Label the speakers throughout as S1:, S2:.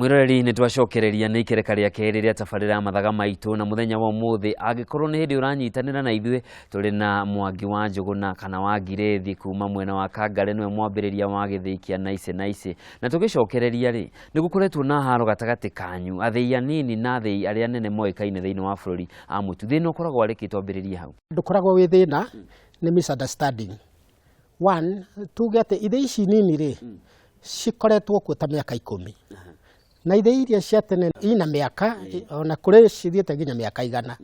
S1: Mwĩroreri, nĩ twacokereria nĩ ikereka rĩa kerĩ rĩa tabarĩra ya Mathaga Maitũ, na mũthenya wa ũmũthĩ, angĩkorwo nĩ hĩndĩ ũranyitanĩra na ithuĩ, tũrĩ na Mwangi wa Njũgũna kana wa Ngirĩthi kuma mwena wa Kangare, nĩwe mwambĩrĩria wa gĩthĩi kĩa Naice Naice. Na tũgĩcokereria rĩ, nĩ gũkoretwo na haro gatagatĩ kanyu athĩi anini na athĩi arĩa anene moĩkaine thĩinĩ wa bũrũri a mũtu. Thĩna ũkoragwo arĩ kĩ? Twambĩrĩrie hau.
S2: Ndũkoragwo wĩ thĩna, nĩ misunderstanding. One, tuge atĩ ithĩi ici nini rĩ, cikoretwo kuo ta mĩaka 10, na ithĩi iria cia tene ina mĩaka, ona kũrĩ cithiĩte nginya mĩaka 100.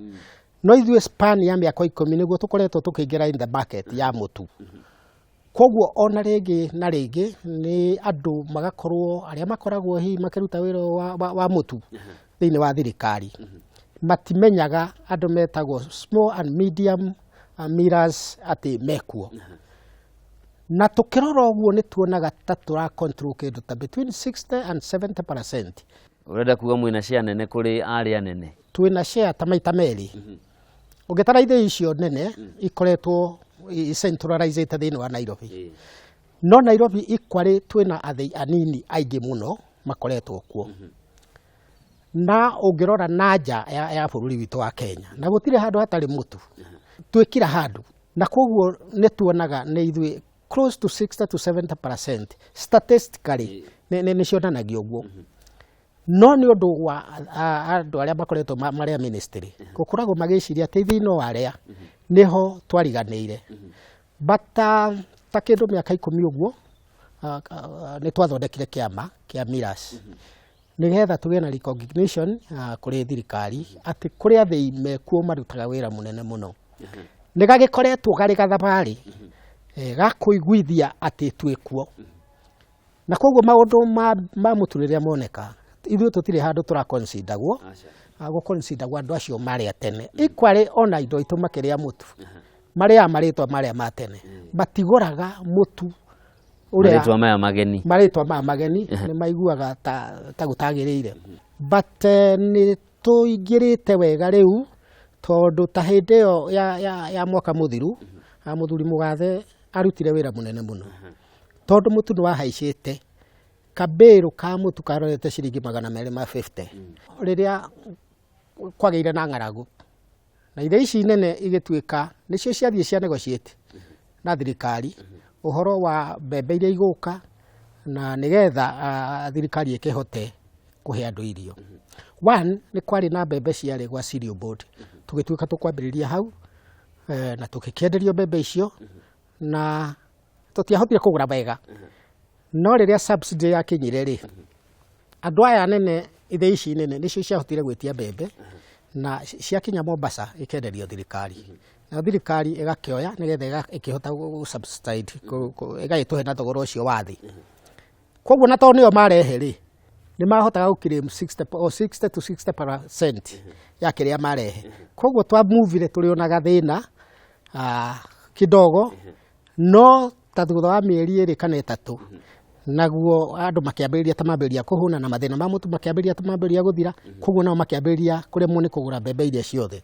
S2: No ithuĩ span ya mĩaka 10 nĩguo tũkoretwo tũkĩingĩra in the market ya mũtu. Koguo ona rĩngĩ na rĩngĩ nĩ andũ magakorwo arĩa makoragwo hihi makĩruta wĩra wa mũtu thĩinĩ wa thirikari matimenyaga andũ metagwo small and medium millers atĩ mekuo. Na tũkĩrora ũguo nĩ tuonaga ta tũra control kĩndũ ta between 60 and 70%.
S1: Ũrenda kuga mwĩna share nene kũrĩ arĩa anene?
S2: Twĩna share ta maita merĩ. Ũngĩtara ithĩi icio nene ikoretwo centralized thĩinĩ wa Nairobi, no Nairobi ikwarĩ twĩna athĩi anini aingĩ mũno makoretwo kuo. Na ũngĩrora na nja ya bũrũri witũ wa Kenya, na gũtirĩ handũ hatarĩ mũtu, twĩ kila handũ. Na koguo nĩ tuonaga nĩ ithuĩ close to 60 to 70% statistically, nĩ cionanagia ũguo. No nĩ ũndũ wa andũ arĩa makoretwo marĩ a ministry gũkoragwo magĩciria atĩ ithuĩ no arĩa nĩho twariganĩire. But ta kĩndũ mĩaka 10 ũguo, nĩ twathondekire kĩama kĩa Millers nĩgetha tũgĩe na recognition kũrĩ thirikari atĩ kũrĩ athĩi mekuo marutaga wĩra mũnene mũno. Nĩ gagĩkoretwo garĩ gathabarĩ ga kũiguithia atĩ twĩkuo. Na koguo maũndũ ma mũtu rĩrĩa moneka, ithuĩ tũtirĩ handũ tũraconsiderwo, gũconsiderwo andũ acio marĩa tene. Equally ona indo itũ makĩrĩa mũtu, marĩaga marĩtwa marĩa ma tene, matigũraga mũtu
S1: ũrĩa marĩtwa maya mageni.
S2: Marĩtwa maya mageni nĩ maiguaga ta gũtagĩrĩire. But nĩ tũingĩrĩte wega rĩu, tondũ ta hĩndĩ ĩyo ya mwaka mũthiru, mũthuri mũgathe arutire wĩra mũnene mũno, tondũ mũtu nĩ wahaicĩte. Kabĩrũ ka mũtu karorete ciringi 250. Rĩrĩa kwagĩire na ng'aragu na ithĩi ici nene igĩtuĩka nĩcio ciathiĩ cia negotiate na thirikari ũhoro wa mbembe iria igũka, na nĩgetha thirikari ĩkĩhote kũhe andũ irio. One, nĩ kwarĩ na mbembe ciarĩ gwa Cereal Board, tũgĩtuĩka tũkwambĩrĩria hau, na tũgĩkĩenderio mbembe icio, na tũtiahotire kũgũra wega. No rĩrĩa subsidy yakinyire rĩ, andũ aya anene, ithĩi ici nene nĩcio ciahotire gwĩtia mbembe, na ciakinya Mombasa ikenderio thirikari, nayo thirikari ĩgakĩoya nĩgetha ĩkĩhota gũ subside, ĩgagĩtũhe na thogora ũcio wa thĩ. Koguo na tondũ nĩo marehe rĩ, nĩ mahotaga gũ claim 60 o 60 to 60% ya kĩrĩa marehe. Koguo twamuvire tũrĩ ona gathĩna kidogo, no ta thutha wa mĩeri 2 kana 3 naguo andũ makĩambĩrĩria ta mambĩrĩria kũhũna, na mathĩna ma mũtu makĩambĩrĩria ta mambĩrĩria gũthira. Koguo nao makĩambĩrĩria kũremwo nĩ kũgũra mbembe iria ciothe.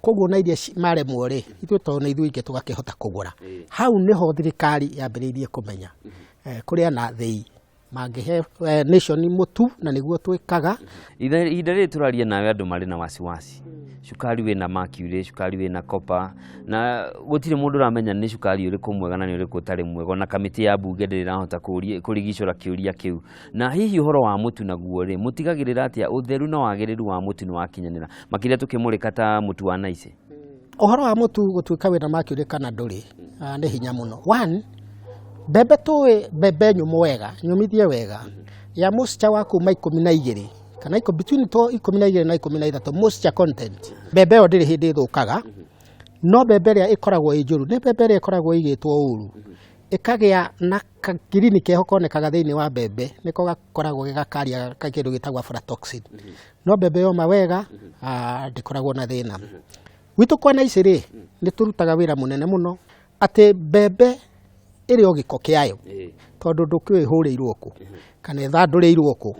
S2: Koguo na iria maremwo rĩ, ithuĩ tondũ nĩ ithuĩ ingĩ tũgakĩhota kũgũra. Hau nĩho thirikari yambĩrĩirie kũmenya kũrĩ na thĩi mangĩhe nation mũtu, na nĩguo twĩkaga.
S1: Ihinda rĩrĩ tũraria nawe, andũ marĩ na wasiwasi, cukari wĩna mercury, cukari wĩna copper, na gũtirĩ mũndũ ũramenya nĩ cukari ũrĩkũ mwega na nĩ ũrĩkũ ũtarĩ mwega. Ona kamĩtĩ ya mbunge ndĩrĩ ĩrahota kũrigicũra kĩũria kĩu. Na hihi ũhoro wa mũtu naguo rĩ, mũtigagĩrĩra atĩa ũtheru na wagĩrĩru wa mũtu nĩ wakinyanĩra, makĩria tũkĩmũrĩka ta mũtu wa Naice?
S2: Ũhoro wa mũtu gũtuĩka wĩna mercury kana ndũrĩ, nĩ hinya mũno. One, mbembe, tũĩ mbembe nyũmũ wega, nyũmithie wega, ya moisture wa kuma 12 kana between to 12 na 13 moisture content, mbembe ĩyo ndĩrĩ hĩndĩ ĩthũkaga. No mbembe ĩrĩa ĩkoragwo ĩ njũru nĩ mbembe ĩrĩa ĩkoragwo ĩigĩtwo ũru, ĩkagĩa na kagirini keho konekaga thĩinĩ wa mbembe, nĩko gakoragwo gĩgakaria kĩndũ gĩtagwo aflatoxin. No mbembe yoma wega, ndĩkoragwo na thĩna. Gwitũ kwa Naici rĩ, nĩ tũrutaga wĩra mũnene mũno atĩ mbembe ĩrĩ o gĩko kĩayo, tondũ ndũkĩũĩ ĩhũrĩirwo kũ kana ĩthandũrĩirwo kũ.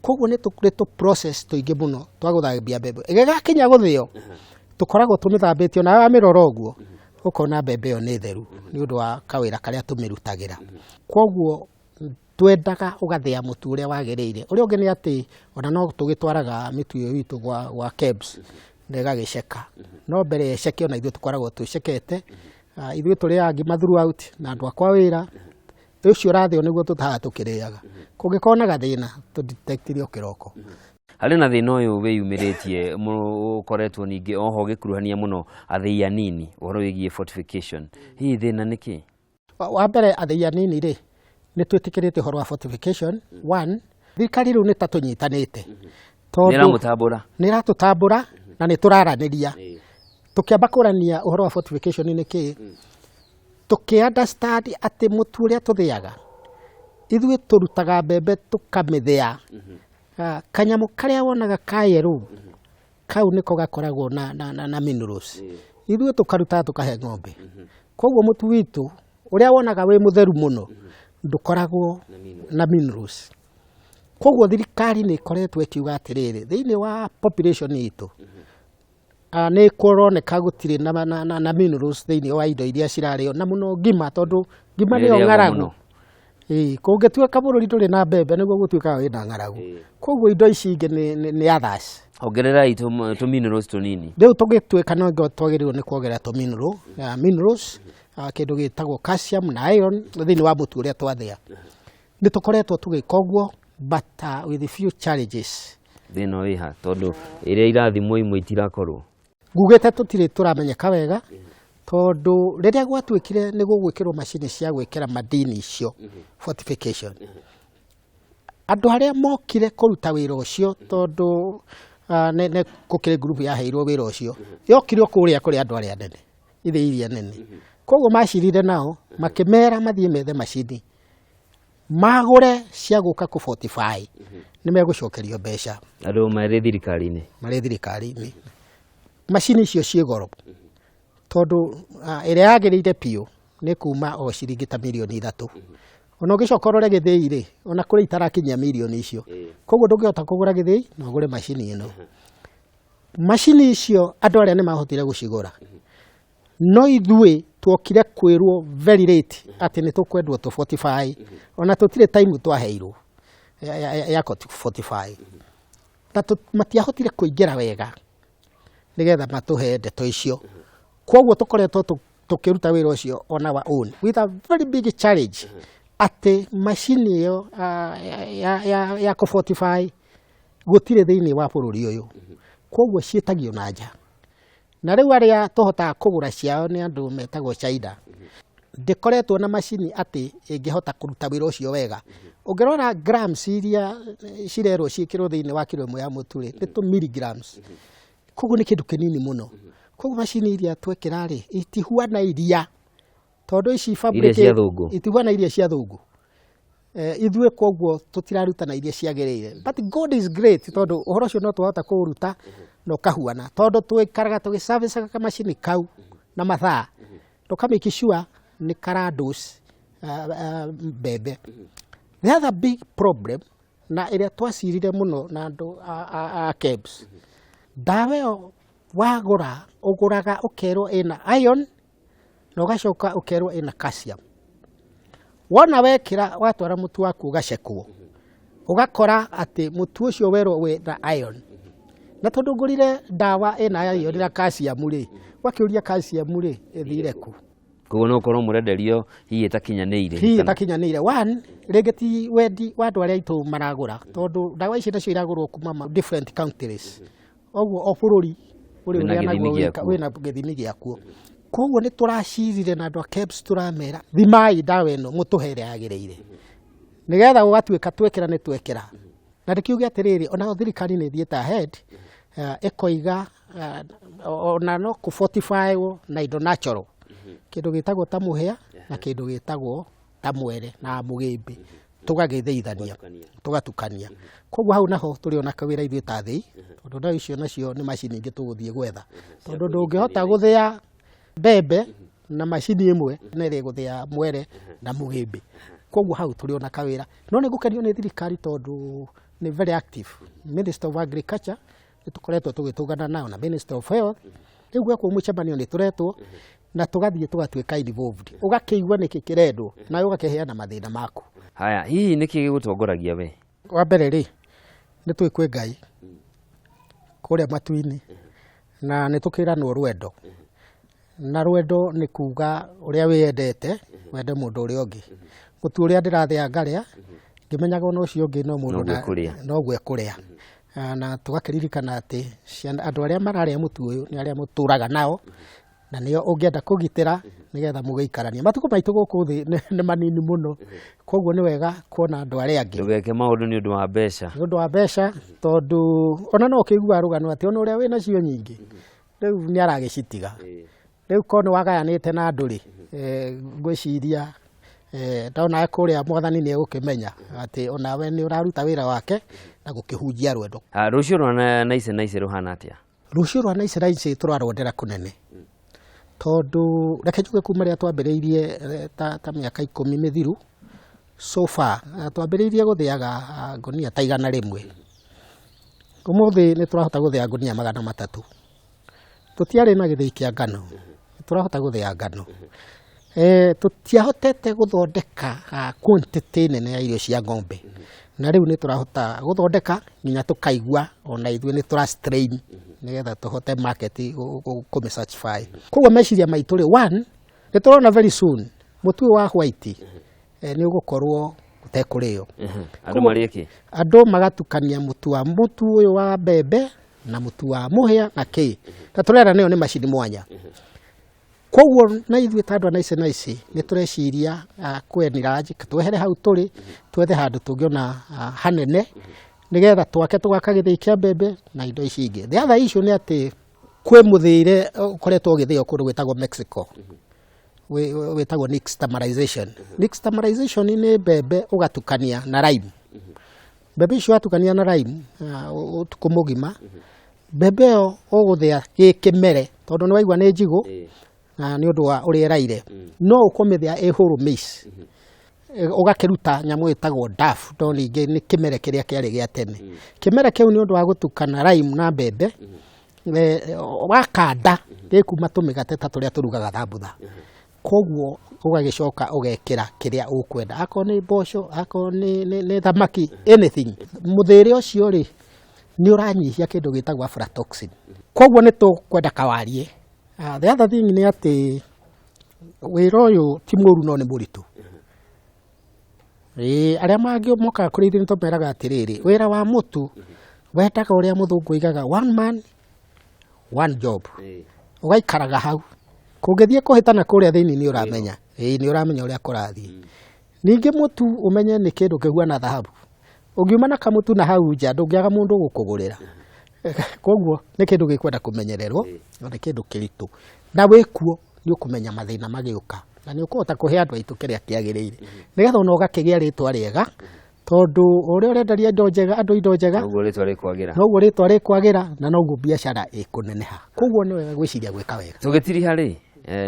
S2: Koguo nĩ tũrĩ tũ process tũingĩ mũno twa gũthambia mbembe. Ĩgĩgakinya gũthĩo, tũkoragwo tũmĩthambĩtie, onawe wamĩrora ũguo ũkona mbembe ĩyo nĩ theru, nĩ ũndũ wa kawĩra karĩa tũmĩrutagĩra. Koguo Twendaga ũgathĩa mũtu ũrĩa wagĩrĩire. Ũrĩa ũngĩ nĩ atĩ ona no tũgĩtwaraga mĩtu ĩyo itũ gwa KEBS na ĩgagĩceka, no mbere ya ĩceke ona ithuĩ tũkoragwo twĩcekete. Ithuĩ tũrĩaga ngima throughout na andũ akwa wĩra ũcio ũrathĩo nĩguo tũtaga tũkĩrĩaga. Kũngĩkorwo na gathĩna tũdetectire o kĩroko.
S1: Harĩ na thĩna ũyũ wĩyumĩrĩtie ũkoretwo ningĩ oho ũgĩkuruhania mũno athĩi anini, ũhoro wĩgiĩ fortification. Hihi thĩna nĩ kĩ?
S2: Wa mbere athĩi anini rĩ, nĩ twĩtĩkĩrĩte ũhoro wa fortification. One, thirikari rĩu nĩ ta tũnyitanĩte,
S1: tondũ nĩ ĩramũtambũra,
S2: nĩ ĩratũtambũra na nĩ tũraranĩria. Tũkĩamba kũrania ũhoro wa fortification nĩ kĩ, tũkĩ understand atĩ mũtu ũrĩa tũthĩaga ithuĩ tũrutaga mbembe tũkamĩthĩa, kanyamũ karĩa wonaga ka yellow kau nĩko gakoragwo na minerals. Ithuĩ tũkaruta tũkahe ng'ombe, koguo mũtu witũ ũrĩa wonaga wĩ mũtheru mũno ndũkoragwo na minerals. Koguo thirikari nĩ ĩkoretwo ĩkiuga atĩrĩrĩ, thĩinĩ wa population itũ nĩ kũroneka gũtirĩ na minerals thĩinĩ wa indo iria cirarĩo, na mũno ngima, tondũ ngima
S1: nĩ
S2: nĩyo
S1: ĩrĩagwo
S2: ng'aragu.
S1: Mũno.
S2: Ĩĩ, kũngĩtuĩka bũrũri ndũrĩ na mbembe nĩguo gũtuĩkaga wĩna ng'aragu, koguo indo ici ingĩ nĩ others.
S1: Ongererai tũ minerals tũnini.
S2: Rĩu tũgĩtuĩka no twagĩrĩirwo nĩ kuongerera tũ minerals, kĩndũ gĩtagwo calcium na iron thĩinĩ wa mũtu ũrĩa twathĩa. Nĩ tũkoretwo tũgĩka ũguo, but with few challenges.
S1: Thĩna wĩha, tondũ ĩrĩa irathimwo imwe itirakorwo?
S2: Ngugĩte tũtirĩ tũramenyeka wega, tondũ rĩrĩa gwatuĩkire nĩ gũgwĩkĩrwo macini cia gwĩkĩra madini icio fortification, andũ arĩa mokire kũruta wĩra ũcio, tondũ nĩ gũkĩrĩ group yaheirwo wĩra ũcio, yokire o kũrĩa kũrĩ andũ arĩa anene, ithĩi iria nene, koguo macirire nao makĩmera mathiĩ methe macini magũre cia gũka kũ fortify, nĩ megũcokerio mbeca.
S1: Andũ marĩ thirikari-inĩ.
S2: Marĩ thirikari-inĩ. Macini icio ciĩ goro, tondũ ĩrĩa yagĩrĩire biũ nĩ kuma o ciringi ta mirioni 3. Ona ũngĩcoka ũrore gĩthĩi rĩ, ona kũrĩ itarakinyia mirioni icio. Koguo ndũngĩhota kũgũra gĩthĩi na ũgũre macini ĩno. Macini icio andũ arĩa nĩ mahotire gũcigũra, no ithuĩ tuokire kwĩrwo very late atĩ nĩ tũkwendwo tũ fortify, ona tũtirĩ time twaheirwo ya fortify, na matiahotire kũingĩra wega nĩgetha matũhe ndeto icio. Koguo tũkoretwo tũkĩruta wĩra ũcio on our own with a very big challenge atĩ macini ĩyo ya kũ fortify gũtirĩ thĩinĩ wa bũrũri ũyũ, koguo ciĩtagio na nja, na rĩu arĩa tũhotaga kũgũra ciao nĩ andũ metagwo China. Ndĩkoretwo na macini atĩ ĩngĩhota kũruta wĩra ũcio wega. Ũngĩrora grams iria cirerwo ciĩkĩrwo thĩinĩ wa kiro 1 ya mũtu rĩ, nĩ tũ milligrams, koguo nĩ kĩndũ kĩnini mũno. Koguo macini iria twekĩra rĩ, itihuana iria, tondũ ici
S1: Iria cia thũngũ.
S2: Itihuana iria cia thũngũ. Ithuĩ koguo tũtiraruta na iria ciagĩrĩire, but God is great, tondũ ũhoro ũcio no twahota kũũruta na ũkahuana, tondũ tũikaraga tũgĩservicaga kamacini kau na mathaa, tũka make sure nĩ karadose mbembe. The other big problem na ĩrĩa twacirire mũno na andũ a KEBS, ndawa ĩyo wagũra ũgũraga ũkerwo ĩna iron na ũgacoka ũkerwo ĩna calcium. Wona wekĩra watwara mũtu waku ũgacekwo, ũgakora atĩ mũtu ũcio werwo wĩna iron, na tondũ ngũrire ndawa ĩna iron na calcium rĩ, wakĩũria calcium rĩ ĩthire kũ?
S1: Koguo no ũkorwo mũrenderio hihi ĩtakinyanĩire.
S2: Hihi ĩtakinyanĩire. One, rĩngĩ ti wendi wa andũ arĩa aitũ maragũra, tondũ ndawa ici nacio iragũrwo kuma different countries, ũguo o bũrũri ũrĩ
S1: Wĩna
S2: ũrĩa
S1: gĩthimi
S2: naguo
S1: gĩakuo.
S2: Wĩna gĩthimi gĩakuo. Koguo nĩ tũracirire na andũ a KEBS, tũramera thimai ndawa ĩno mũtũhe ĩrĩa yagĩrĩire, nĩgetha gũgatuĩka twekĩra nĩ twekĩra. Na ndĩkiuge atĩrĩrĩ, ona thirikari nĩ ĩthiĩte ahead, ĩkoiga ona no kũ fortify na indo natural, kĩndũ gĩtagwo ta mũhĩa na kĩndũ gĩtagwo ta mwere na mũgĩmbĩ, tũgagĩthĩithania tũgatukania. Koguo hau naho tũrĩ ona kawĩra ithuĩ ta thĩi, tondũ ndawa icio nacio nĩ macini ingĩ tũgũthiĩ gwetha, tondũ ndũngĩhota gũthĩa mbembe na macini ĩmwe na ĩrĩa ĩgũthĩa mwere na mũgĩmbĩ. Koguo hau tũrĩ ona kawĩra. No nĩ ngũkenio nĩ thirikari, tondũ nĩ very active. Minister of Agriculture nĩ tũkoretwo tũgĩtũngana nao, na Minister of Health. Rĩu gwekwo mũcemanio nĩ tũretwo na tũgathiĩ tũgatuĩka involved, ũgakĩigua nĩkĩ kĩrendwo, nawe ũgakĩheana mathĩna maku.
S1: Haya, hihi nĩkĩ gĩgũtongoragia we?
S2: Wa mbere rĩ, nĩ tũĩ kwĩ Ngai kũrĩa matu-inĩ, na nĩ tũkĩranwo rwendo, na rwendo nĩ kuga ũrĩa wĩyendete wende mũndũ ũrĩa ũngĩ. Mũtu ũrĩa ndĩrathĩa ngarĩa ngĩmenyaga ona ũcio ũngĩ no mũndũ
S1: Noguo ekũrĩa.
S2: Noguo ekũrĩa. Na tũgakĩririkana atĩ ciana, andũ arĩa mararĩa mũtu ũyũ nĩ arĩa mũtũraga nao, na nĩo ũngĩenda kũgitĩra nĩgetha mũgĩikaranie. Matukũ maitũ gũkũ thĩ nĩ manini mũno, koguo nĩ wega kuona andũ arĩa angĩ.
S1: Ndũgeke maũndũ nĩ ũndũ wa mbeca.
S2: Nĩ ũndũ wa mbeca, tondũ ona no ũkĩiguaga rũgano atĩ ona ũrĩa wĩnacio nyingĩ rĩu nĩ aragĩcitiga. Rĩu korwo nĩ wagayanĩte na andũ rĩ, ngwĩciria ndona kũrĩa mwathani nĩ egũkĩmenya atĩ onawe nĩ ũraruta wĩra wake na gũkĩhunjia rwendo.
S1: Rũciũ rwa Naice Naice rũhana atĩa?
S2: Rũciũ rwa Naice Naice tũrarwendera kũnene, tondũ reke njuge kuma rĩrĩa twambĩrĩirie ta mĩaka 10 mĩthiru, so far twambĩrĩirie gũthĩaga ngũnia ta 100. Ũmũthĩ nĩ tũrahota gũthĩa ngũnia 300. Tũtiarĩ na gĩthĩi kĩa ngano, nĩ tũrahota gũthĩa ngano. Tũtiahotete gũthondeka quantity nene ya irio cia ng'ombe, na rĩu nĩ tũrahota gũthondeka nginya tũkaigua ona ithuĩ nĩ tũra strain nĩgetha tũhote market kũmĩ satisfy. Koguo meciria maitũ rĩ, one, nĩ tũrona very soon mũtu ũyũ wa white nĩ ũgũkorwo ũtekũrĩo.
S1: Andũ marĩe kĩ?
S2: Andũ magatukania mũtu wa mũtu ũyũ wa mbembe na mũtu wa mũhĩa na kĩ. Na tũrera nĩyo nĩ macini mwanya. Koguo na ithuĩ ta andũ a Naice Naice nĩ tũreciria kweniraj, twehere hau tũrĩ, twethe handũ tũngĩona hanene nĩgetha twake tũgaka gĩthĩi kĩa mbembe na indo ici ingĩ. The other issue nĩ atĩ kwĩ mũthĩire ũkoretwo ũgĩthĩo kũndũ gwĩtagwo Mexico, wĩtagwo nixtamalization. Nixtamalization nĩ mbembe ũgatukania na lime. Mbembe icio watukania na lime ũtukũ mũgima, mbembe ĩyo ũgũthĩa gĩ kĩmere, tondũ nĩ waigua nĩ njigũ na nĩ ũndũ wa ũrĩa ĩraire, no ũkũmĩthĩa ĩ whole maize. Ũgakĩruta nyamũ ĩtagwo daff, no ningĩ nĩ kĩmere kĩrĩa kĩarĩ gĩa tene. Kĩmere kĩu nĩ ũndũ wa gũtukana lime na mbembe, wakanda gĩkuma tũmĩgate ta tũrĩa tũrugaga thambutha. Koguo ũgagĩcoka ũgekĩra kĩrĩa ũkwenda, akorwo nĩ mboco, akorwo nĩ thamaki, anything. Mũthĩre ũcio rĩ, nĩ ũranyihia kĩndũ gĩtagwo aflatoxin. Koguo nĩ tũkwenda kawarie. The other thing nĩ atĩ wĩra ũyũ ti mũru no nĩ mũritũ. Arĩa mangĩ mokaga kũrĩ ithuĩ nĩ tũmeraga atĩrĩrĩ, wĩra wa mũtu wendaga ũrĩa mũthũngũ oigaga one man one job. Ũgaikaraga hau, kũngĩthiĩ kũhĩtana kũrĩa thĩinĩ nĩ ũramenya. Nĩ ũramenya ũrĩa kũrathiĩ. Ningĩ mũtu ũmenye nĩ kĩndũ kĩhuana thahabu. Ũngiuma na kamũtu na hau nja ndũngĩaga mũndũ ũgũkũgũrĩra. Koguo nĩ kĩndũ gĩkwenda kũmenyererwo, na nĩ kĩndũ kĩritũ. Na wĩkuo nĩ ũkũmenya mathĩna magĩũka, na nĩ ũkũhota kũhe andũ aitũ kĩrĩa kĩagĩrĩire, nĩgetha ona ũgakĩgĩa rĩtwa rĩega, tondũ ũrĩa ũrenderia indo njega, andũ indo njega,
S1: noguo rĩtwa rĩkwagĩra,
S2: noguo rĩtwa rĩkwagĩra, na noguo biacara ĩkũneneha. Koguo nĩ wega gwĩciria gwĩka wega.
S1: Tũgĩtiriha rĩ,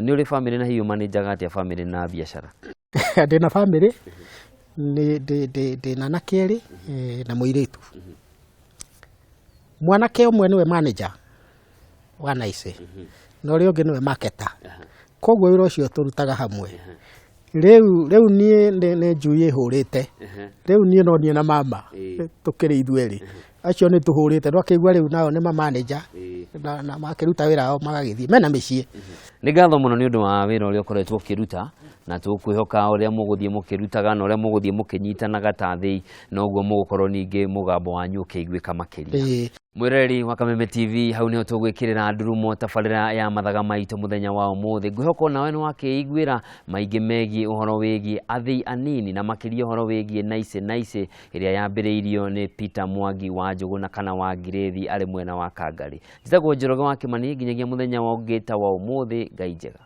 S1: nĩ ũrĩ bamĩrĩ na hihi ũmanĩnjaga atĩa bamĩrĩ na biacara?
S2: Ndĩna bamĩrĩ, ndĩna anake erĩ na mũirĩtu. Mwanake ũmwe nĩwe manager wa Naice, na ũrĩa ũngĩ nĩwe marketer. Koguo wĩra ũcio tũrutaga hamwe. Rĩu niĩ nĩ njui ĩhũrĩte. Rĩu niĩ no niĩ na mama tũkĩrĩ ithuerĩ. Acio nĩ tũhũrĩte, ndwakĩigua rĩu nao nĩ ma manager na makĩruta wĩra wao magagĩthiĩ mena mĩciĩ.
S1: Nĩ ngatho mũno nĩ ũndũ wa wĩra ũrĩa ũkoretwo ũkĩruta, na tũkwĩhoka ũrĩa mũgũthiĩ mũkĩrutaga na ũrĩa mũgũthiĩ mũkĩnyitanaga ta thĩi, noguo mũgũkorwo ningĩ mũgambo wanyu ũkĩiguĩka makĩria. Mwĩroreri wa Kameme TV, hau nĩho tũgwĩkĩrĩra ndurumo tabarĩra ya mathaga maitũ mũthenya wa ũmũthĩ. Ngwĩhoka onawe nĩ wakĩiguĩra maingĩ megiĩ ũhoro wĩgiĩ athĩi anini na makĩria ũhoro wĩgiĩ Naice Naice ĩrĩa yambĩrĩirio nĩ Peter Mwangi wa Njũgũna kana wa Ngirĩthi arĩ mwena wa Kangarĩ. Njĩtagwo Njoroge wa Kĩmani, nginyagia mũthenya wa ũngĩ ta wa ũmũthĩ. Ngai njega.